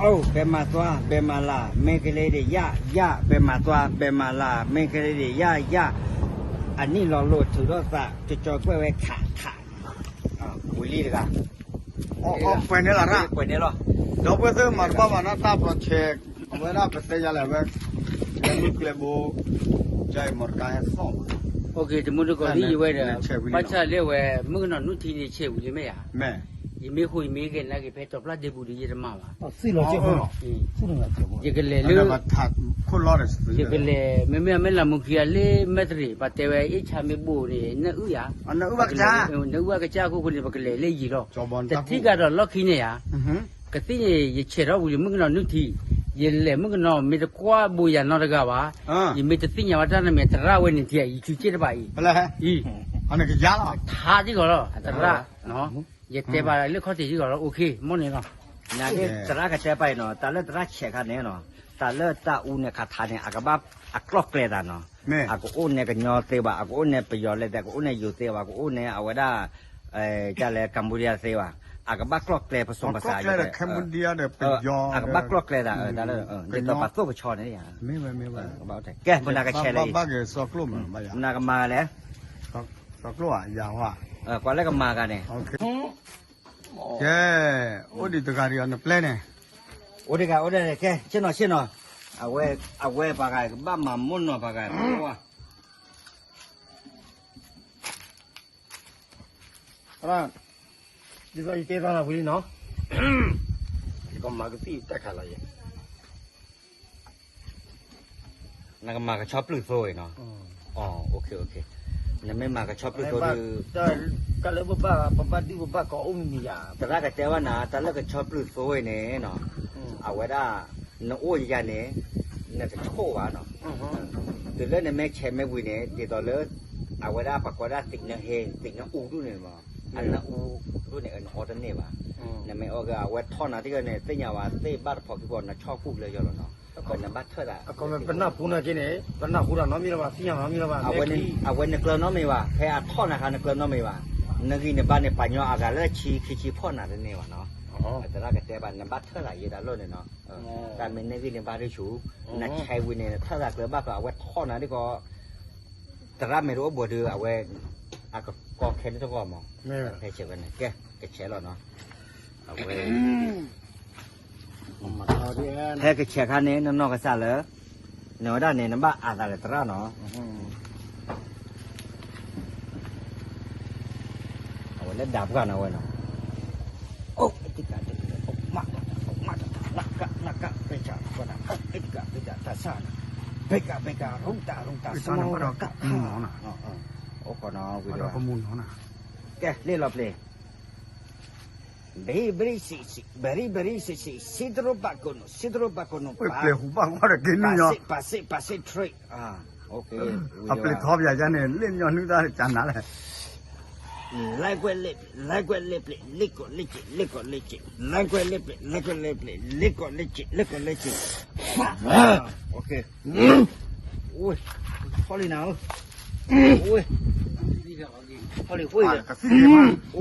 အိၣ် ဘဲမၤသွါ ဘဲမၤလၢ် မ့ၢ်ကလ့ဒံးယၣ်ယၣ် ဘဲမၤသွါ ဘဲမၤလၢ် မ့ၢ်ကလ့ဒံးယၣ်ယၣ် အနံၣ်လီၤလိာ်ထုးထီၣ်သး ကကၠီကွဲၢ်ဝဲခးခး ဝံၤလံတဂၤ ပှဲၤန့ၣ်လီၤ ဒီပုၢ်ဝဲၢ်သ့ၣ်မၤတဘၣ်ဘၣ်နီၤ တၢ်ပျီဆဲး အဝဲဒၣ်ပသဲယၤလဲၣ်ဝဲ ကျဲမုၢ်ကျဲဘိ ယမီတကါဟဲသီၣ် တမူတကိးလံယဝဲဒီး ဘၣ်ဆၣ်လၢဝဲ မုၣ်ကနီၤနုၢ်ထံန့ၣ် ဆဲးဝံၤလံမ့ၢ်ဧါ ယမ့ၢ်ဃိယမ့ၢ်ဂဲၤနာ်က့ၤဖဲတီၤပျၢ်ဒ့ပူၤဒီးယတမၤဘၣ် ယကလဲၤလၢ ယကလဲၤ မ့မ့ၢ်အမ့ၢ်လၢမူခံဂၤလၢမဲၢ်တရံး ပှၤတဲဝဲအ့ၣ်ဆါမ့ၢ်ဘိၣ်န့ၣ် နအုၣ်ယၤ နအုၣ်ဘၣ်ကစၢ် နအုၣ်ဘၣ်ကစၢ်အခိၣ်ဃိန့ၣ် ပကလဲၤလၢယံၤလီၤ တထံၣ်ကဒီးလီၢ်ခံန့ၣ်ဧါ ကသံၣ်န့ၣ် ယဆဲးထီၣ်ဝံၤလၢမုၣ်ကနီၤနုၢ်ထံ ယလဲၤမုၣ်ကနီၤမ့ၢ်တကွၢ်ဘိယၤနီတဂၤဘၣ် ယမ့ၢ်တသ့ၣ်ညါဘၣ်တၢ်နမံၤသရၣ်ဝဲန့ၣ်ထံ ယဆူစ့ၣ်တဘၣ်အံၤ အံၤ ထါထံဂီၤလီၤ သရၣ် ယတဲဘၣ်လၢခီၣ်ထံးထံဂီၤလီၤ အိၣ်ခ့ မ့ၢ်န့ၣ်လီၤ နသရၣ်ကတဲပာ်အံၤနီၤ တၢ်လၢသရၣ်ဆဲးခါန့ၣ်နီၤ တၢ်လၢတၢ်အူန့ၣ်ခးထးန့ၣ် အကဘၣ်အကျီၢ်ကျဲသးနီၤ အကအိၣ်န့ၣ်ကညီသ့ဘၣ် အကအိၣ်န့ၣ်ပယီၤလဲၣ်သ့ အကအိၣ်န့ၣ်ယိၤသ့ဘၣ် ကအိၣ်န့ၣ်အဝဲဒၣ် ကလဲၣ် Cambodia သ့ဘၣ် အကဘၣ်ကျီၢ်ကျဲပစိၤပဆး အကဘၣ်ကျီၢ်ကျဲသး တၢ်လၢ ဒ်သိးပှၤသိၣ်ကဆီန့ၣ် ကဲ မနၤကဆဲးလၢအံၤ မနၤကမၤဂၤလဲၣ် ကွၢ်လၢကမၤဂၤန့ၣ် ကဲ အိၣ်ဒံးတဂၤဒံးအီၤနပျဲၢ်န့ၣ် အိၣ်တဂၤအိၣ်ဒၣ်လဲၣ် ကဲ ဆ့ၣ်နီၤ ဆ့ၣ်နီၤ အဝဲ အဝဲပှၤဂၤကဘၣ်မၤမိၢ်နီၢ်ပှၤဂၤ ပှၤ ဒ်သိးယတဲသးနၤဝံၤလံနီၤ, ယကမၤကသံၣ်တၢ်ခါလီၤယဲ, နကမၤကဆီပျုၢ်သိအံၤနီၤ, အ နမ့ၢ်မၤကဆီပျုၢ်သိဒီး တၢ်လၢပဘၣ် ပဘၣ်ဒုၣ်ပဘၣ်ကီအိၣ်မံၤမံၤယၤ, သရၣ်ကတဲဝဲနၤ တၢ်လၢကဆီပျုၢ်သိအံၤန့ၣ်နီၤ, အဝဲဒၣ် နအိၣ်ယၤန့ၣ် နတဆိၣ်ဘၣ်နီၤ, တုၤလၢနမ့ၢ်ဆဲးမ့ၢ်ဝံၤန့ၣ် ဒ်သိးလၢ အဝဲဒၣ်ပှၤကိးဒၣ်သ့ၣ်နဟဲ သ့ၣ်နအူဒူၣ်န့ၣ်မး, အနအူဒူၣ်န့ၣ် နအီတန့ၢ်ဘၣ်, နမ့ၢ်အီက့ၤ အဝဲထီၣ်နၤတက့ၢ်န့ၣ် သ့ၣ်ညါဝဲသ့ၣ်ဘၣ်တဖီခံဘီ နဆီၣ်ကူၣ်ကလၢယီၤလီၤနီၤ, နဘၣ်ထၢၣ်သး ပနၢ်ဟူနၤက့န့ၣ် ပနၢ်ဟူတၢ်နီတမံၤလၢၤဘၣ် သ့ၣ်ညါနီတမံၤလၢၤဘၣ်, အဝဲနကျၢၤနီတမံၤဘၣ် ဖဲအထီၣ်နၤခါနကျၢၤနီတမံၤဘၣ်, နဂံၢ်နဘါန့ၣ် ပှၤညီအဂၤလၢဆံခံဆံဖီၣ်နၤတန့ၢ်ဘၣ်နီၤ, သရၣ်ကတဲဘၣ် နဘၣ်ထၢၣ်သးယဲတၢ်လီၢ်န့ၣ်နီၤ, တၢ်မ့ၢ်နဂံၢ်နဘါဒ်ဆူၣ်, နဆဲးဝံၤန့ၣ် နထၢၣ်သးကျၢၤဘၣ်ဃး အဝဲထီၣ်နၤဒ်ကီး သရၣ်မ့ၢ်တအိၣ်ဘူးဒီး အဝဲ အကကီခဲလၢတဂီၢ်မး, ဖဲဆဲးဝဲန့ၣ် ကဲ ကဆဲးလီၤနီၤ, အဝဲ ဖဲကဆဲးခါန့ၣ် နနီၢ်ကစၢ်လၢ နဝဲဒၣ်န့ၣ် နဘၣ်အါသးလၢသရၣ်နီၤ, အဝဲလၢဒၣ်ပှၢ်နီၤဝဲနီၤ, အိၣ်တကးတကး အိၣ်မးတကး အိၣ်မးတကး လၢကးလၢကး ပ့ကး ပ့ကး အိၣ်တကး ပ့ကး တၢ်ဆၣ်နီၤ, ပ့ကး ပ့ကး ရူတၢ် ရူတၢ် စမီရကး အိၣ်ဃီနီၤ ဝံၤဒီး ကဲ လ့ၣ်လီၤပျ့ၤ ဘရံဘရံစံးစံး ဘရံဘရံစံးစံး စံတရိပာ်ကိးနုာ် စံတရိပာ်ကိးနုာ် ပှၤပျ့ၤဟူဘၣ်ကွၢ်ဒီးက့ၤနုာ်ညီ ပာ်စ့ၣ် ပာ်စ့ၣ် ပာ်စ့ၣ် trade အပျ့ၤထီပယၤယါန့ၣ် လ့ၣ်ညီနုၢ်တၢ်ကနၤလဲၣ် လဲကွဲလ့ၣ်ပျ့ၤ လဲကွဲလ့ၣ်ပျ့ၤ လ့ၣ်ကီးလ့ၣ်က့ၤ လ့ၣ်ကီးလ့ၣ်က့ၤ လဲကွဲလ့ၣ်ပျ့ၤ လဲကွဲလ့ၣ်ပျ့ၤ လ့ၣ်ကီးလ့ၣ်က့ၤ လ့ၣ်ကီးလ့ၣ်က့ၤ ထီလံနၤဧၢ ထ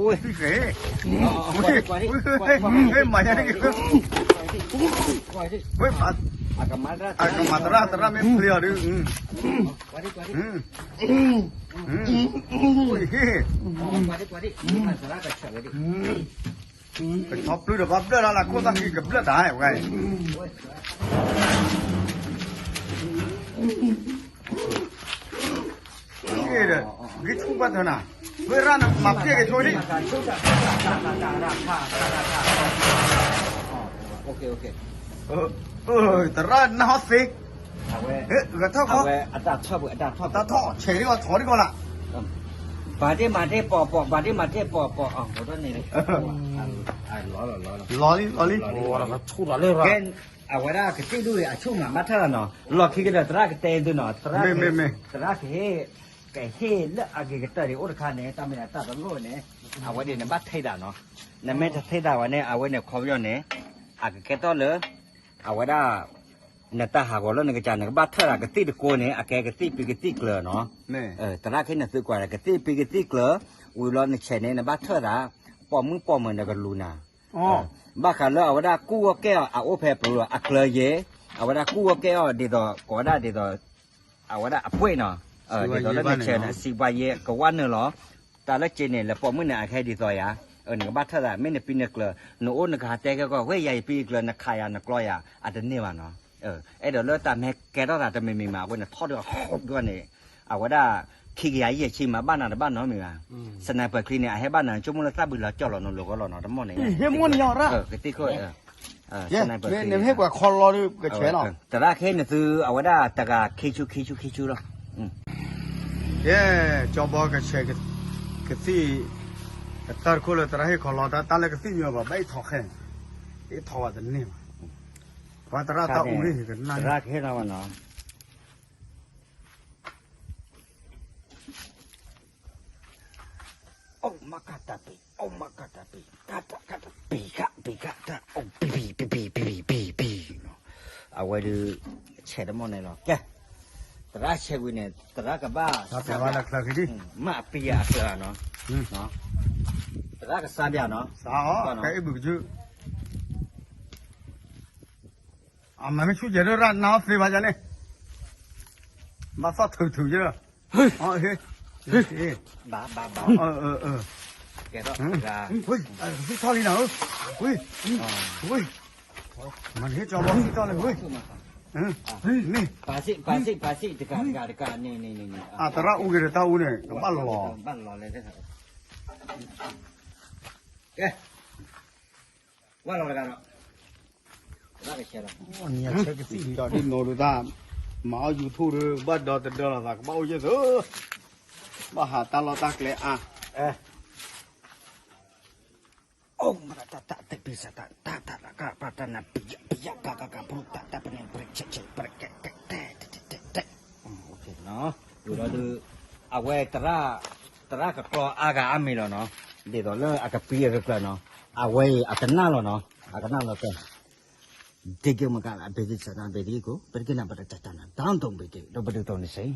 ီလံ ကသံၣ်က့ၤမး ကသံၣ်က့ၤ မၤယါန့ၣ်က့ၤ အကမၤသရၣ် သရၣ်မ့ၢ်ဖျ့အီၤဒုး ကဆီပျုၢ်ဒီးဘၣ်ဘျၢၣ်လၢ်လၢ် ခိၣ်သၣ်ဃံကဘျၢၣ်တၢ်ဝဲ ဒီး ဂံၢ်ဆူၣ်ဘၣ်တၢ်နၤ, ဝဲရၣ်နမၤပျဲၢ်က့ၤဆိဒံး, သရၣ်နဟီသ့, ဂဲၤထီၣ်ခီ, တၢ်ထီၣ်ဆဲးဒံးအီၤထီဒံးကီးလၢ, ဘၣ်ဒ့မၤဒ့ပိာ်ပိာ် ဘၣ်ဒ့မၤဒ့ပိာ်ပိာ်, လီၤလံ လီၤလံ, ကဲ, အဝဲဒၣ်ကသံၣ်ဒူၣ်န့ၣ် အဆူၣ်မးဘၣ်ထၢၣ်လီၤနီၤ, လီၢ်ခံကဒီးသရၣ်ကတဲသုနီၤ, သရၣ်, သရၣ်ကဟ့ၣ်, ကဟ့ၣ်လၢအဂ့ၤကတၢၢ်ဒံးအိၣ်တခါန့ၣ် တၢ်မ့ၢ်ဒၣ်တၢ်တလိၣ်န့ၣ်, အဝဲဒၣ်နဘၣ်ထံၣ်ဒၣ်နီၤ, နမ့ၢ်တထံၣ်ဒၣ်ဝဲန့ၣ် အဝဲန့ၣ်ခီပညီန့ၣ်, အကကဲထီၣ်လၢ, အဝဲဒၣ် နတၢ်ဟးဂီၤလၢနကစၢ်န့ၣ် ကဘၣ်ထၢၣ်ဒၣ်ကသံၣ်တကိးန့ၣ် အကဲကသံၣ်ပံၤကသံၣ်ကျၢၤနီၤ, သရၣ်ခဲနသုကွၢ်ကသံၣ်ပံၤကသံၣ်ကျၢၤ, ဝံၤလီၤနဆဲးန့ၣ် နဘၣ်ထၢၣ်ဒၣ်, ပိာ်မုၣ်ပိာ်မၢၤနကလူၤနၤ, ဘၣ်ဃးလၢအဝဲဒၣ်ကူၣ်ဂီၢ်ကဲအီၤအအိၣ်ဖဲပူၤအကျၢၤယဲၢ်, အဝဲဒၣ်ကူၣ်ဂီၢ်ကဲအီၤဒ်သိး ကိးဝဲဒၣ်ဒ်သိး အဝဲဒၣ်အပှဲၤနီၤ, ဒ်သိးလၢနဆဲးန့ၣ် စံးပှၤယဲၢ်ကဝၢ်နုာ်လီၤ, တၢ်လၢက့န့ၣ် လၢပိာ်မုၣ်န့ၣ် အကဟဲဒ်သိးယၤ, နကဘၣ်ထၢၣ်သး မ့ၢ်နပံနကျၢၤ, နအိၣ်နကဟးတဲကဲကီၢ် ဝဲယၤယပံယကျၢၤ နခးယၤနကျီယၤ အတန့ၢ်ဘၣ်နီၤ, အဲၣ်ဒိးလၢတၢ်မ့ၢ်ကဲထီၣ်သးတမံၤမံၤမး အဝဲန့ၣ်ထီၣ်ဒ်အီၤဃိးဒ်အီၤန့ၣ်, အဝဲဒၣ် ခံကယၤယဲၢ်ဆံမး ဘၣ်နၤတဘၣ်နီတမံၤဘၣ်, စနၢၤပၢၤချံန့ၣ် အဟဲဘၣ်နၤ ဆိကမိၣ်လၢသၣ်ဘုးလီၤကၠီၣ်လီၤနီၤ လိၤဂီၢ်လီၤနီၤ တမီၢ်န့ၣ်, ကသ့ၣ်ခိၣ် နမ့ၢ်ဟ့ၣ်ပှၤခီလီၤဒီးကဆဲးလီၤ, သရၣ်ခဲနသုအဝဲဒၣ်တဂၤခံဆူခံဆူခံဆူလီၤ, ကဲ, ကၠီဘီကဆဲး, ကသံၣ်, ကတၢၢ်တခိၣ်လၢသရၣ်ဟ့ၣ်ခီလီၤ တၢ်လၢကသံၣ်မံၤဘၣ် ဘၣ်အ့ၣ်ထီၣ်ခဲ, အ့ၣ်ထီၣ်ဝဲတန့ၢ်ဘၣ်, ပှၤသရၣ်တၢ်အူန့ၣ်ကနၣ်, သရၣ်ကဟ့ၣ်နီၤဝဲနီၤ အိၣ်မးကတၢ်ပံၤ, အိၣ်မးကတၢ်ပံၤ, ကတၢ်ကတၢ်ပံၤကပံၤကတၢ်, အိၣ်ပံၤပံၤပံၤပံၤပံၤပံၤပံၤပံၤ, အဝဲဒုး, ဆဲးတမီၢ်န့ၣ်လီၤ, ကဲ, သရၣ်ဆဲးဝံၤန့ၣ် သရၣ်ကဘၣ်, မ့ၢ်အပံၤအကျၢၤနီၤ, သရၣ်ကစါဘၣ်နီၤ, အမၤမ့ၢ်ဆူၣ်ကဲၤဒၣ်ရၣ်နါအီၣ်သ့ဘၣ်ယၤန့ၣ်, ဘၣ်သီၣ်ထုးထုးယဲၢ်လီၤ, ဘၣ်ဘၣ်ဘၣ်, ကဲထီၣ်, ကသံၣ်ထီၣ်လံနၤဧၢ, မၤန့ၢ်ကၠီဘီကသံၣ်ထီၣ်လံ, န့ၣ်, ပာ်စ့ၣ် ပာ်စ့ၣ် ပာ်စ့ၣ် တကး တကး တကး န့ၣ် န့ၣ် န့ၣ် အတရၣ်အူဂ့ၤဒီးတၢ်အူန့ၣ် ကဘၣ်လီၤ, ဘၣ်လီၤလဲၣ်, ကဲ, ဝဲလီၤတကးဒီး, ကဆဲးလီၤ, ဆဲးကသံၣ်ဒီးဒ်နီၤဒုးတၢ်, မၤအီၣ် YouTube ဒီး ဘၣ်ဒီတဒၢလီၤသး ကဘၣ်အိၣ်ယဲၢ်သု, ဘၣ်ဟးတၢ်လီၢ်တၢ်ကျဲအါ အိၣ်မတၤတၢ်တၢ်တပံစၢ်တၢ်တၢ်တၢ်တၢ်ကပၤတၢ်နၢ်ပယီၤပယီၤပကကပရူၢ်တၢ်တၢ်ပန့ၣ် ပရကဲတဲတဲတဲတဲတဲတဲတဲ, ဝံၤဒီးဒုး, အဝဲ သရၣ်ကကျီအါဂၤအါမံၤလီၤနီၤ, ဒ်သိးလၢအကပံအကကျၢၤနီၤ, အဝဲအံၤအကနၣ်လီၤနီၤ, အကနၣ်လီၤတဲ ဒ်ကမကဘ့ၣ်ဒ်စၢ်နၤဘ့ၣ်ဒ်ကိး ပတကနၣ်ပတတၢ်တၢ်နၤ တၢ်တိၢ်ဘ့ၣ်ဒ် ဒီးပဒုးတိၢ်န့ၣ်စ့ၢ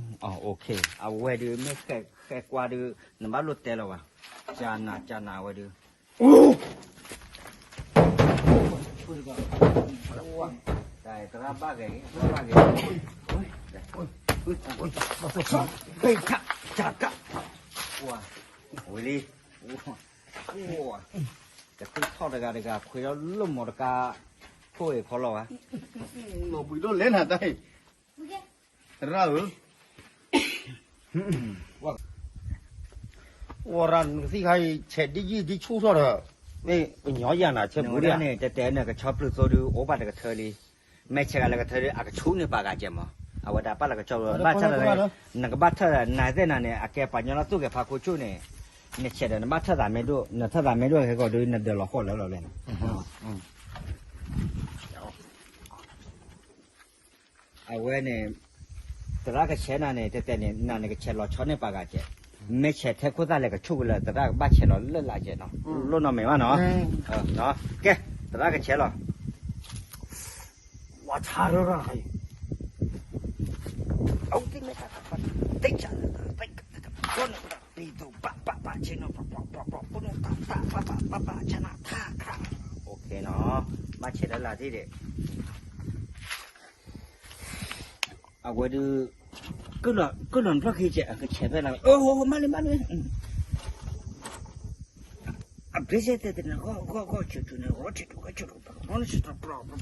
်, အဝဲဒုးမ့ၢ်ဃဲကွၢ်ဒုး နဘၣ်လိၣ်တဲလီၤဘၣ်, ကနၤကနၤအဝဲဒုး, သရၣ်ဘၣ်ဂ့ၤ သရၣ်ဘၣ်ဂ့ၤ, ဘ့ၣ်ထၣ်ကတၢ်, ဝံၤလံ, ကသံၣ်ထီၣ်တဂၤတဂၤ ခွဲးဒီးလိၣ်မီၤတကါ, ထိၣ်အံၤဖီလီၤဘၣ်, လီၤဘှံးဒိၣ်လဲၣ်နၤတၢ်အံၤ, သရၣ်ဧၢ, ဝဲရၤနကသံၣ်ခါအံၤ ဆဲးဒ်ယံၢ်ဒ်ဆူၣ်ထီၣ်ဒီး, မ့ၢ်ပညီယၤနၤ ဆဲးပူၤဒ်န့ၣ် တဲတဲန့ၣ် ကဆီပျုၢ်သိဒုး အိၣ်ဘၣ်တကထၢလံ, မ့ၢ်ဆဲးဂၤလၢကထၢဒုး အကဆူၣ်န့ၢ်ပာ်ဂၤကဲမး, အဝဲဒၣ်ပာ်လၢကဆီပျုၢ် ဘၣ်ဆၣ်ဒီး, နကဘၣ်ထၢၣ်နၤသ့ၣ်နၤန့ၣ် အကဲပှၤညီလီၤသူၣ်ကဲၤဖးခိၣ်ဆူၣ်န့ၣ်, နဆဲးဒီးနဘၣ်ထၢၣ်သးမ့ၢ်ဒိၣ် နထၢၣ်သးမ့ၢ်ဒိၣ်ဟဲကီးဒုး နဒၢးလီၤဃီၣ်လၢလီၤလဲၣ် အဝဲန့ၣ်, သရၣ်ကဆဲးနၤန့ၣ် တဲတဲန့ၣ် နၤန့ၣ်ကဆဲးလီၤဆီန့ၢ်ပာ်ဂၤကဲ, မ့ၢ်ဆဲးထဲခိၣ်သၣ်လဲၣ်ကဆူၣ်ကလၢာ် သရၣ်ကဘၣ်ဆဲးလီၤလၢ်လၢ်ကဲနီၤ, လိၣ်နီတမံၤဘၣ်နီၤ, ကဲ, သရၣ်ကဆဲးလီၤ, ဝါဆါရၢရၢ်, အဝဲသ့ၣ်မ့ၢ်တၢ်တပှၢ်, သ့ၣ်ဆါလၢသ့ၣ်ကတပှၢ်န့ၣ် ပှၤပံၤသိးဘၣ်ဘၣ်ဘၣ်ဆ့နီၤ ပှၤပှၤပှၤပှၤ ပနီၣ်တၢ်တၢ်ဘၣ်ဘၣ်ဘၣ်ဘၣ် ဆနၣ်ထါခါ, ဘၣ်ဆဲးလၢလၢ်ဒ်ဒဲး, အဝဲဒုး, ကုၢ်လီၤနဖျီၣ်ခံကဲး အကဆဲးဖဲလၢ, မၤလံမၤလံ, အဘျ့စဲတဲတနဂီၢ်ဂီၢ်ဂီၢ်ဆူၣ်ဆူၣ်န့ၣ် ဂီၢ်ဆူၣ်ဆူၣ်ဂီၢ်ဆူၣ်ဆူၣ် ပကနီၣ်ဆူၣ်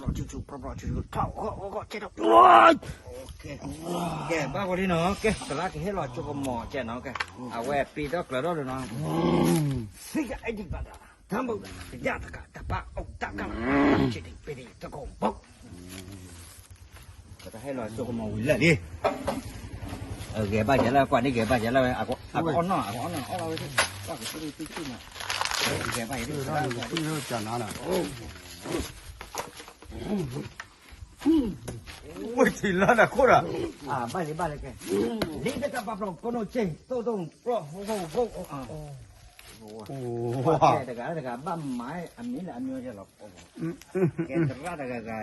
ပျီပျီဆူၣ်ဆူၣ် ထီၣ်ဂီၢ်ဂီၢ်ဂီၢ်ဆဲးထီၣ်, ကဲ, ဘၣ်ဝဲလံနီၤ, ကဲ, သရၣ်ကဟ့ၣ်လီၤစိကမီၤကဲနီၤ, ကဲ, အဝဲပံၤထီၣ်ကျၢၤထီၣ်လၢနီၤ, သ့ၣ်ကအဲၣ်ဒိးဘၣ်တၢ်, တၢ်မုၢ်, ကယၢ်တကး တပၣ်အိၣ်တၢ်ကၢ်လီၤ, ဆံးဒံးပ့ၤဒံးတကိးဘိ, ပတဟဲလီၤစိကမီၤဝံၤလၢာ်လံ, ဂဲၤဘၣ်ယဲလၢ ကွၢ်န့ၣ်ဂဲၤဘၣ်ယဲလၢ, အကအီၣ်နီၢ် အကအီၣ်နီၢ် အီၣ်လီၤဝဲ, ကွၢ်ကဆူၣ်ဒံးသံဆူၣ်နီၤ, ဂဲၤဘၣ်ယဲလၢ, ဝဲထံလီၤနၤခိၣ်ဒီး, ဘၣ်လံဘၣ်လံကဲ, လံတကးပာ်ပျီပနီၣ်က့ၤ တိၢ်တိၢ်ပျီၢ်ဖိဖိဖိ, တဂၤတဂၤဘၣ်မၤအမံၤလၢအမံၤလီၤ, ကဲသရၣ်တဂၤဂၤအံ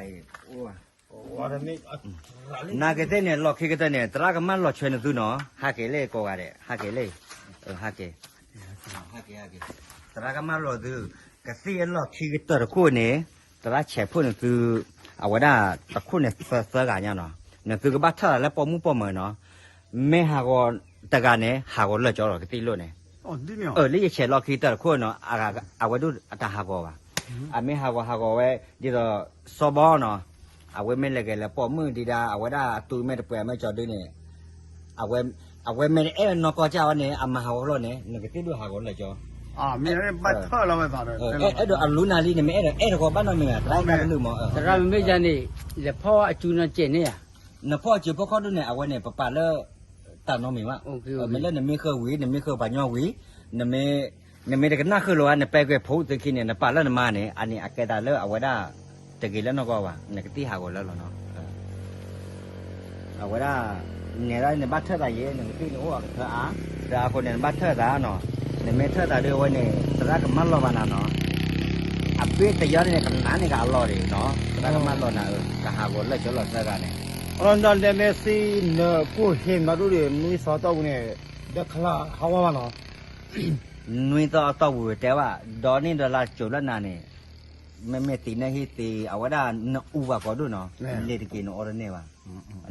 ၤ, နာ်က့သ့ၣ်န့ၣ် လီၢ်ခံကတၢၢ်န့ၣ် သရၣ်ကမၢလီၤဆွဲနသုနီၤ, ဟးက့ၤလၢကိးဂၤဒဲး ဟးက့ၤလၢ, ဟးက့ၤ, သရၣ်ကမၢလီၤသု, ကသ့ၣ်အလီၢ်ခံကတၢၢ်တခိၣ်န့ၣ်, သရၣ်ဆဲးဖှိၣ်နသု, အဝဲဒၣ်တခိၣ်န့ၣ်သၢသၢဂၤညါနီၤ, နသုကဘၣ်ထၢၣ်သးလၢပိာ်မုၣ်ပိာ်မၢၤနီၤ, မ့ၢ်ဟးဂီၤတဂၤန့ၣ် ဟးဂီၤလၢာ်ကၠီလီၤကသ့ၣ်လိၣ်န့ၣ်, လၢယဆဲးလီၢ်ခံကတၢၢ်တခိၣ်နီၤ, အဝဲဒၣ်အတၢ်ဟးဂီၤဘၣ်, အမ့ၢ်ဟးဂီၤဟးဂီၤဝဲ, ဒ်သိး, စီၤဘီနီၤ, အဝဲမ့ၢ်လဲၤဂဲၤလၢပိာ်မုၣ်ဒံးဒၣ် အဝဲဒၣ်အတူမ့ၢ်တပှဲၤမ့ၢ်ကၠီဒုန့ၣ်, အဝဲမ့ၢ်တအဲၣ်နီၢ်ကီၢ်ကၢ်ဝဲန့ၣ် အမၤဟးဂီၤလီၤန့ၣ် နကသ့ၣ်ဒိၣ်ဟးဂီၤလၢာ်ကၠီ, အဲၣ်ဒိးအလူနၤလံ နမ့ၢ်အဲၣ်ဒိးအဲၣ်တဂီၤဘၣ်နီတမံၤဘၣ် သရၣ်မ့ၢ်ယၤန့ၣ်, သရၣ်မ့မ့ၢ်ယၤန့ၣ်, လဲၤဖီၣ်အစုဖိခီၣ်ဒုန့ၣ် အဝဲန့ၣ် ပပာ်လၢ တၢ်နီတမံၤဘၣ်, မ့ၢ်လၢနမ့ၢ်ဃၢဝံၤ နမ့ၢ်ဃၢပှၤညီဝံၤ, နမ့ၢ်တကနၣ်ဃုာ်လီၤဧါ နပဲကွဲးဖိသုခံန့ၣ် နပာ်လၢနမါန့ၣ် အန့ၣ်အကဲသးလၢအဝဲဒၣ် တဂ့ၤလၢနီၢ်ကီၢ်ဘၣ် နကသ့ၣ်ဟးဂီၤလၢလီၤနီၤ. အဝဲဒၣ် နဲဒၣ်နဘၣ်ထၢၣ်သးယဲ နကသ့ၣ်န့ၣ်အိၣ်အကထၢအါ, ဒီးအဃိန့ၣ် နဘၣ်ထၢၣ်သးနီၤ, နမ့ၢ်ထၢၣ်သးဒ်ဝဲန့ၣ် သရၣ်ကမၢလီၤဘၣ်နၤနီၤ, အဘ့ၣ်တယီန့ၣ် ကနးန့ၢ်ကအလီၢ်ဒံးနီၤ, သရၣ်ကမၢလီၤနၤဧၢ, ကဟးဂီၤလၢာ်ကၠီလီၤသၢဂၤန့ၣ် အလီၢ်ဒၣ်လဲၣ်မ့ၢ်သံနကိၢ်ဟ့ၣ်မနုၤဒုဒီး နွံသီအတီၢ်ပူၤန့ၣ် ဒီးခလၢဟးဂီၤဘၣ်နီၤ, နွံသီအတီၢ်ပူၤတဲဘၣ်, ဒီးန့ၣ်ဒီးလၢကၠိၤလၢနၤန့ၣ်, မ့မ့ၢ်သံနဟ့ၣ်သံ အဝဲဒၣ်နအူဘၣ်ကီဒိၣ်နီၤ, လ့ၤတက့ၤနအီတန့ၢ်ဘၣ်,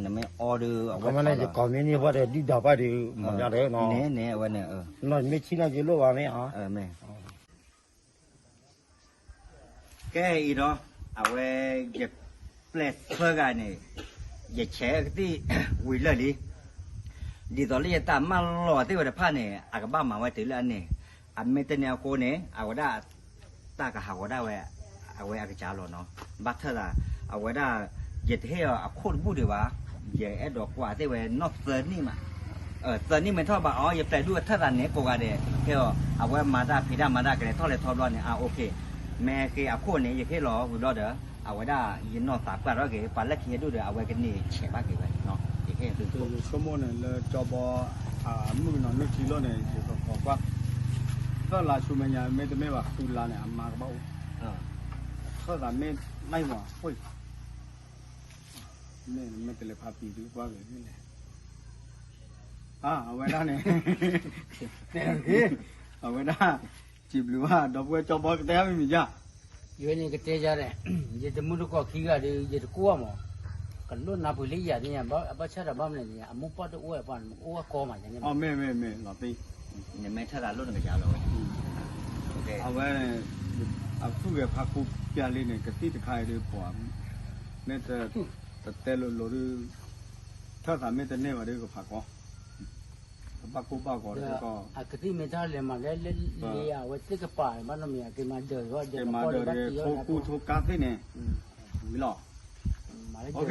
နမ့ၢ်အီဒီးအဝဲ ယကီၢ်မ့ၢ်န့ၢ်ဝဲဒီးဒုၣ်ဒါဘၣ်ဒီး မၤညါဒီး န့ၣ်န့ၣ်အဝဲန့ၣ်, မ့ၢ်ဆံးနီၤယလိၣ်ဘၣ်မ့ၢ်ဧါ, မ့ၢ် ကဲအံၤဒီး အဝဲ ယပျဲၢ်သၢဂၤန့ၣ် ယဆဲးကသံၣ်ဝံၤလၢာ်လံ, ဒ်သိးလၢယတၢ်မၢလီၤသ့ၣ်ဝဲတဖၣ်န့ၣ် အကဘၣ်မၤဝဲတုၤလၢအန့ၣ်, အမ့ၢ်တန့ၢ်အဃိန့ၣ် အဝဲဒၣ် တၢ်ကဟးဂီၤဒၣ်ဝဲ အဝဲအကစၢ်လီၤနီၤ, ဘၣ်ထၢၣ်သး အဝဲဒၣ် ယတဟ့ၣ်အီၤအခိၣ်တဘူၣ်ဒံးဘၣ်, ယအဲၣ်ဒိးကွၢ်သ့ၣ်ဝဲနီၢ်သၢနံၣ်မး, သၢနံၣ်မ့ၢ်ထီၣ်ဘၣ်အီၤ ယပျဲၢ်ဒူၣ်ထၢၣ်သးန့ၣ် ကိးဂၤဒဲး ဟ့ၣ်အီၤ အဝဲမၤတၢ်ဖံးတၢ်မၤတၢ်ကလဲၤထီၣ်လဲၤထီဘျီန့ၣ် အ OK, မ့ၢ်ဟဲဃ့အခိၣ်န့ၣ် ယဟ့ၣ်လီၤဝံၤဘျီဒီး အဝဲဒၣ်ယနီၢ်သးပှၢ်ထီၣ်က့ၤ ပှၤလၢခံဟဲဒူၣ်ဒီး အဝဲကန့ၢ်ဆဲးဘၣ်က့ၤဝဲ, ယဆိကမိၣ်န့ၣ်လၢကၠီဘီ အမုၣ်ကနီၤနုၢ်ထံလီၤန့ၣ် ယကကိးကွၢ်, သၢလါဆူမဲာ်ညါ မ့တမ့ၢ်ဘၣ်ဃုလါန့ၣ် အမါကဘၣ်အိၣ်, ထၢၣ်သးမ့ၢ်လၢမၤဃိ, မ့ၢ်မ့ၢ်တလဲၤဖးပံၤဒုးကွၢ်က့ၤန့ၣ်လဲၣ်, အဝဲဒၣ်န့ၣ် တဲက့ၤ, အဝဲဒၣ် စံးဘျုးဘၣ် ဒီပုၢ်ဝဲၢ်ကၠီဘီကတဲမ့ၢ်မံၤယါ, ယဝဲန့ၣ်ကတဲယါဒီး ယတမုၢ်တကိးခံဂၤဒီး ယတကိၢ်ဘၣ်မး, ကလိၣ်နၢ်ပှ့ၤလၢယၤသ့ၣ်ညါ, အဘၣ်ဆၣ်ဒီးဘၣ်မနုၤလဲၣ် အမိၢ်ပှၢ်တအိၣ်ဝဲပှၤန့ၣ် အိၣ်ဝဲကီမးယါန့ၣ်, အမ့ၢ်မ့ၢ်မ့ၢ်လီၤသ့, နမ့ၢ်ထၢၣ်သးလိၣ်နကယၤလီၤဝဲ, အဝဲ အသူၣ်ဂဲၤဖးခိၣ်ပျၢ်လံန့ၣ် ကသံၣ်တခါအံၤဒီးပှၤ မ့ၢ်တတဲလိၤလိၤဒီး ထၢၣ်သးမ့ၢ်တန့ၢ်ဘၣ်ဒီးကဖးကီ ကဘၣ်ကိၢ်ဘၣ်ဂီၤဒီးကီ, အကသံၣ်မ့ၢ်တၢ်လဲၤမၤလၢလ့အဝဲသ့ၣ်ကပၤဘၣ်နီတမံၤ အက့ၤမၤဒၢးဝဲ က့ၤမၤဒၢးဒီး ထိကူထိကါသ့ၣ်န့ၣ်, ဝံၤလီၤ, ယဆိ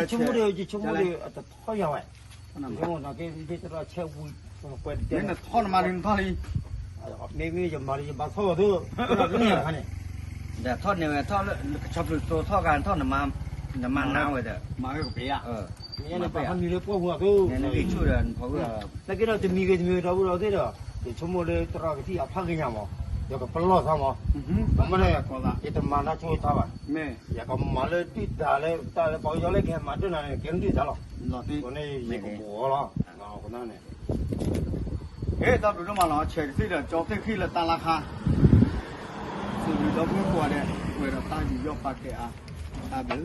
ကမိၣ်ဒီး ယဆိကမိၣ်ဒီး အတထီၣ်ယၤဝဲ, ယဆိကမိၣ်နက့ၤ မ့ၢ်တရၣ်ဆဲးဝံၤ, မ့ၢ်နထီၣ်နမၤဒ်နထီၣ်လံ, မ့မ့ၢ်ယမၤဒီးယဘၣ်ထီၣ်အီၤသိး, န့ၣ်, ဒီးထီၣ်န့ၢ်ဝဲထီၣ်လၢ ကဆီဖျိးသိထီၣ်ဂၤထီၣ် နမၤနၤဝဲဒီး, မၤဝဲကပ့ၤဧါ, မ့ၢ်နပာ်ဖးမံၤလၢပှၢ်ပူၤအသိး, နဂံၢ်ဆူၣ်ဒီးနဖီဝံၣ်အီၤ, နက့ၤဒီးတမံၤဂ့ၤတမံၤဂ့ၤဒီပုၢ်ဒီဝဲၢ်သ့ၣ်ဒီး, ယဆိကမိၣ်လၢတရၣ်ကသံၣ်အဖးကညးမး, ယကပလီၢ်သးမး, မ့ၢ် ယတမၤတၢ်ဆိတၢ်ဘၣ်, ယကမၤလၢဒုၣ်ဒါလၢတၢ်လၢပှၤကညီလၢကဟဲမၤတၢ်နၤန့ၣ် ကဲဒုၣ်ဒါလီၤ, န့ၣ်ယကဘိးအီၤလီၤ, န့ၣ်, ဟဲတၢ်ဘျုးဒိၣ်မးလီၤ ဆဲးကသံၣ်ဒီးကၠီသ့ၣ်ခံလၢတၢ်လါခါ, စံးဘျုးဒီပုၢ်ဝဲၢ်ကိးဂၤဒဲး ပှဲၤဒီးတၢ်ယူးယီၣ်ပာ်ကဲအါ, တၢ်ဘျုး